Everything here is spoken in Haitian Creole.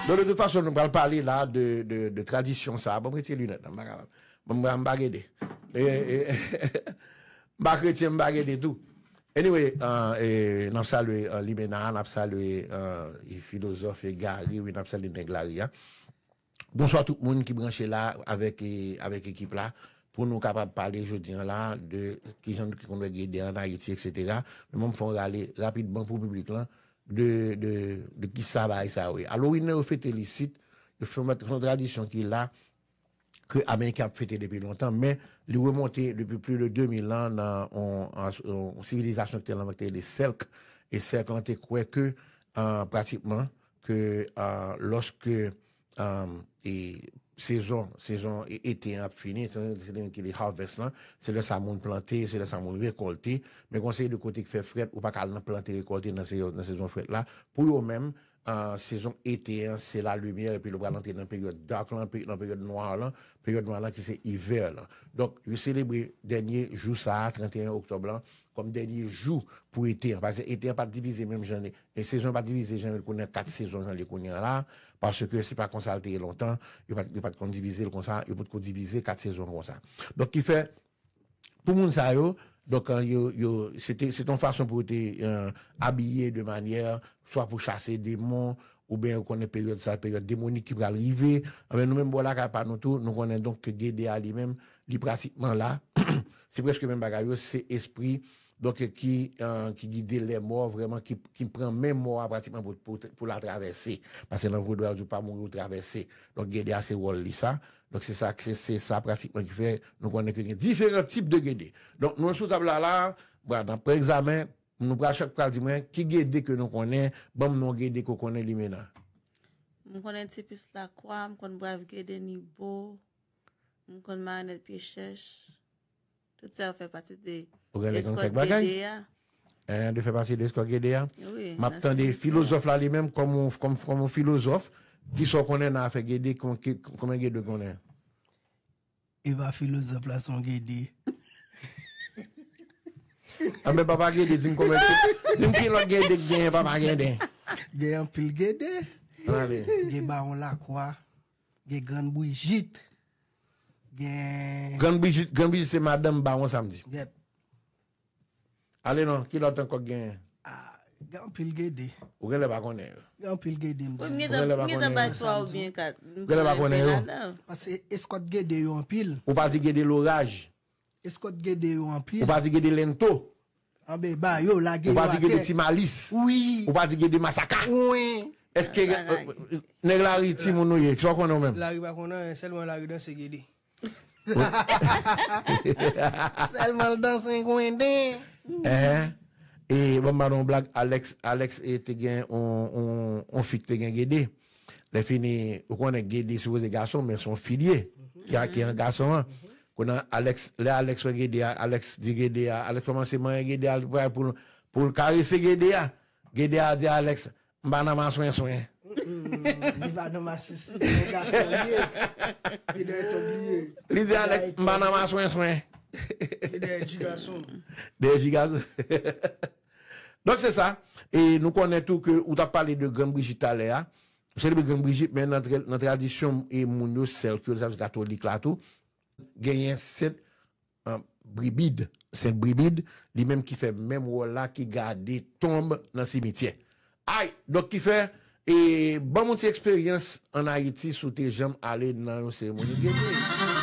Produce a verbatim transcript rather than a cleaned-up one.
Donk, de tout fason, nou pral pale la de, de, de tradisyon sa. Bon, m retire linèt la, m pa kapab. Bon, m, m pa gede. E, e, m pa kretyen, m pa gede tou. Anyway, uh, e, n ap salye uh, Limena, n ap salye uh, e filozòf egare, wi, n ap salye nèg lari a. Bonswa tout moun ki branche la avèk, e, avèk ekip la pou nou kapab pale jodi an la de kijan nou ki konn wè gede an Ayiti, etsetera. Men mwen m fè yon rale rapidman pou piblik lan de, de, de kisa bagay sa yo ye. Halloween nan yo fete l isit, yo fè yon, yon tradisyon ki la, ke Ameriken ap fete depi lontan, men li remonte depi plis de de mil an nan yon, yon, yon sivilizasyon ki te lan ki te rele Sèlk. E Sèlk lan te kwè ke, uh, pratikman, ke uh, lòske um, e sezon, sezon e- ete an ap fini, se li ki le harvest lan, se lè sa moun plante, se lè sa moun rekòlte, men gon seri de kote ki fè frèt, ou pa ka al nan plante rekòlte nan sezon, nan sezon frèt la. Pou yo menm, uh, sezon ete an, se la limyè, epi nou pral antre nan peryòd dark lan, pe- nan peryòd nwa lan, peryòd nwa lan ki se ivè lan. Donk, yo selebre dènye jou sa a, trannteyen oktòb lan, kòm dènye jou pou ete an. Paske ete an pa t divize menm jan, e sezon an pa t divize jan yo konnen kat sezon jan li kounye an la, paske se pa konsa l te ye lontan, yo pa t, yo pa t konn divize l konsa, yo potko divize kat sezon konsa. Donk, ki fè, pou moun sa yo, donk, euh, yo, yo, se te, se te yon fason pou yo te euh, abiye de manyè, swa pou chase demon, oubyen yo konnen peryòd sa, peryòd demonik ki pral rive. Anben, nou menm bò lakay pa nou tou, nou konnen donk ke gede a li menm, li pratikman la. Se prèske menm bagay yo, se espri, donk, ki, euh, ki gide lè mò, vrèman, ki, ki pran men mò a pratikman pou, pou, pou l travèse. Paske nan vodou a, yo di w pa mouri, ou travèse. Donk, gede a, se wòl li sa. Donk, se sa, se, se sa pratikman ki fè nou konnen ke gen diferan tip de gede. Donk, nou sou tab la, la, bra, nan pran egzamen, nou pral chak pral di mwen, ki gede ke nou konnen, ban m non gede ke w konnen Limena. M konnen Tipis Lakwa, m konn Brav Gede Nibo, m konn Marinèt Pye Chèch. Tout sa yo fè pati de Ou gen lè konn eskòt kèk bagay? Gede a. Hein, de fè pati de eskòt gede a? Wi, m ap nan tande simetiè. Filozòf la li menm, kòm yon, kòm, kòm yon filozòf, ki sa w konnen nan afè gede, kon- ki- konbyen gede w konnen? E pa filozòf la, se yon gede. Anben, papa gede, di m konbyen, di m ki lòt gede k genyen, papa gede. Gen anpil gede. Ann ale. Gen Bawon Lakwa. Gen Grann Brijit. Gen Grann Brijit, Grann Brijit se madanm Bawon Samdi. Yep. Ale non, ki lòt ankò k genyen? Ah, gen anpil gede. Ou genlè pa konnen yo. Gen anpil gede, m di. Wi, m gentan, Ou genlè pa m gentan konnen bay yo. Twa oubyen kat. M Ou genlè pa konnen yo. Ladan. Paske eskòt gede yo anpil. Ou pa di gede Loraj. Eskòt gede yo anpil. Ou pa di gede Lento. Anben, ba yo, lage yo atè. Ou pa di gede Ti Malis. Wi. Ou pa di gede Masaka. Wi. Èske, euh, euh, nèg lari timoun nou ye? Sa w konnen ou menm? Lari pa konnen anyen, sèlman lari danse gede. Sèlman l danse gwenden. Hein? E bon, m ba nou yon blag, Alex, Alex e te gen on, on, on fi ki te gen gede. Lè fini, ou konnen gede sipoze gason, men se yon fi l ye, ki a, ki an gason an. Kounye a, Alex, lè Alex wè gede a, Alex di gede a, Alex kòmanse manyen gede a, li pral pou l, pou l karese gede a. Gede a di Alex, m pa nan maswenswen. Li pa nan masisi, se yon gason li ye. Li dèyè tòg li ye. Li di Alex, m pa nan maswenswen. Li dèyè ji gason. Dèyè ji gason. Donk, se sa. E nou konnen tou ke ou t ap pale de Grann Brijit talè a. Ou selebre Grann Brijit, men nan, tra- nan tradisyon e moun yo, sèlk yo, sa katolik la tou, genyen Sent, euh, Bribid. Sent Bribid, li menm ki fè menm wòl la, ki gade tonb nan simityè. Ay, donk ki fè, e ban m yon ti eksperyans ann Ayiti si w te janm ale nan yon seremoni gede.